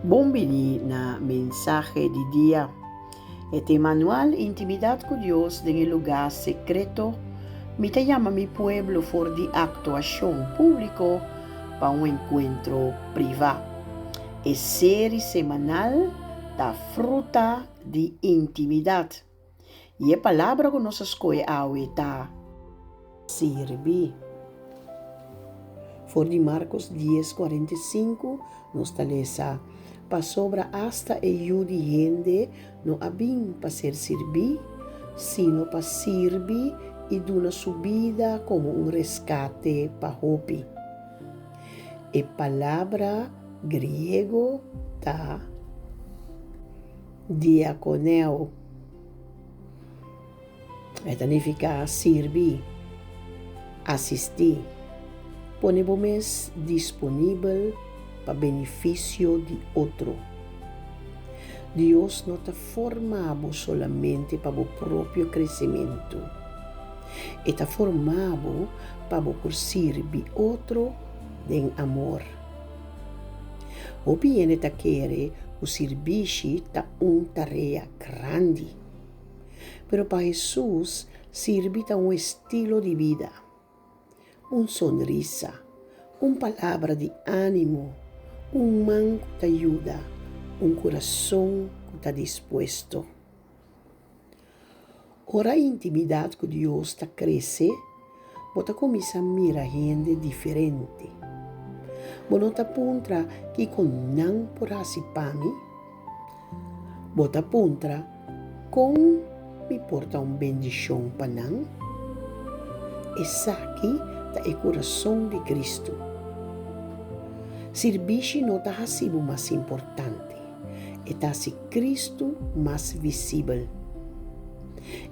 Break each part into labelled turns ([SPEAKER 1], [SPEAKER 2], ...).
[SPEAKER 1] Bon bini na Mensahe di Dia. E tema anual Intimidat ku Dios den e lugá sekreto, Mi ta yama mi pueblo for di aktuashon públiko pa un enkuentro privá. E seri semanal ta Fruta di Intimidat. I e palabra ku nos a skohe awe ta. Sirbi. For di Markos dies, 45, nos ta lesa, Pasobra asta e Yu di hende no a bin pa ser sirbí, sino pa sirbi i duna su bida komo un reskate pa hopi. E palabra griego ta diakoneo. E ta nifiká sirbi, asistí, pone bo mes disponibel pa benefisio di otro. Dios no ta forma bo solamente pa bo propio kresementu. E ta forma bo pa bo por sirbi otro den amor. Hopi hende ta kere ku sirbishi ta un tarea grandi. Pero pa Hesus, sirbi ta un estilo di bida. Un sonrisa, un palabra di ánimo, un man ku ta yuda, un kurason ku ta dispuesto. Ora intimidat ku Dios ta krese, bo ta kuminsá mira hende diferente. Bo no ta puntra kiko nan por hasi pa mi. Bo ta puntra, Kon mi por ta un bendishon pa nan? Esaki ta e kurason di Kristu. Sirbishi no ta hasi bo mas importante, e ta hasi Kristu mas visibel.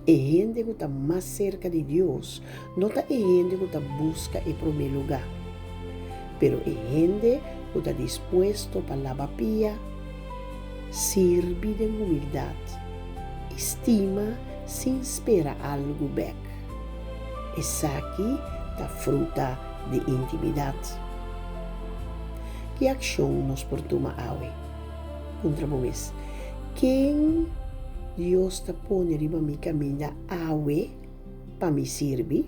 [SPEAKER 1] E hende ku ta mas serka di Dios no ta e hende ku ta buska e promé lugá, pero e hende ku ta dispuesto pa laba pia, Sirbi den humildat i stima sin spera algu bek. Esaki ta fruta di intimidat. Ki akshon nos por tuma awe? Puntra bo mes, Ken Dios ta pone riba mi kaminda awe pa mi sirbi?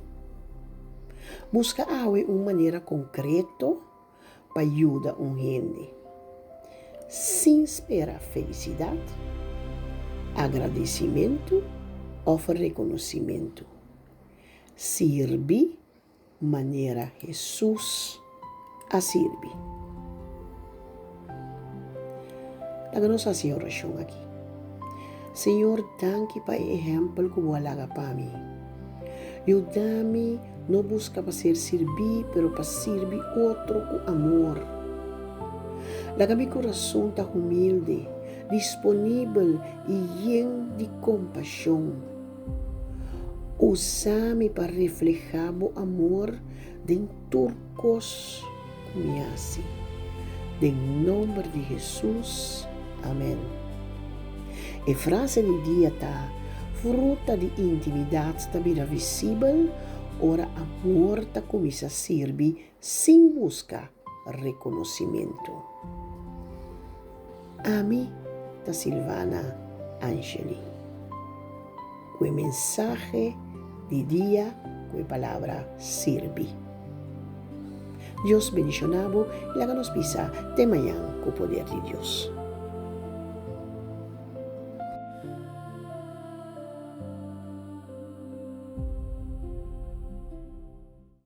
[SPEAKER 1] Buska awe un manera konkreto pa yuda un hende sin spera felisidat, agradesimentu òf rekonosimentu. Sirbi manera Hesus a sirbi. Laga nos hasi e orashon aki. Señor, danki pa e ehèmpel ku bo a laga pa mi. Yuda mi no buska pa ser sirbí, pero pa sirbi otro ku amor. Laga mi kurason ta humilde, disponibel i yen di kompashon. Usa mi pa reflehá bo amor den tur kos ku mi hasi. Den nomber di Hesus, amen. E frase di dia ta, Fruta di intimidat ta bira visibel ora amor ta kuminsá sirbi sin buska rekonosimentu. Ami ta Silvana Angelie. Ku e mensahe di dia ku e palabra sirbi. Dios bendiciona bo y laga nos bisa te mañan cu poder di Dios.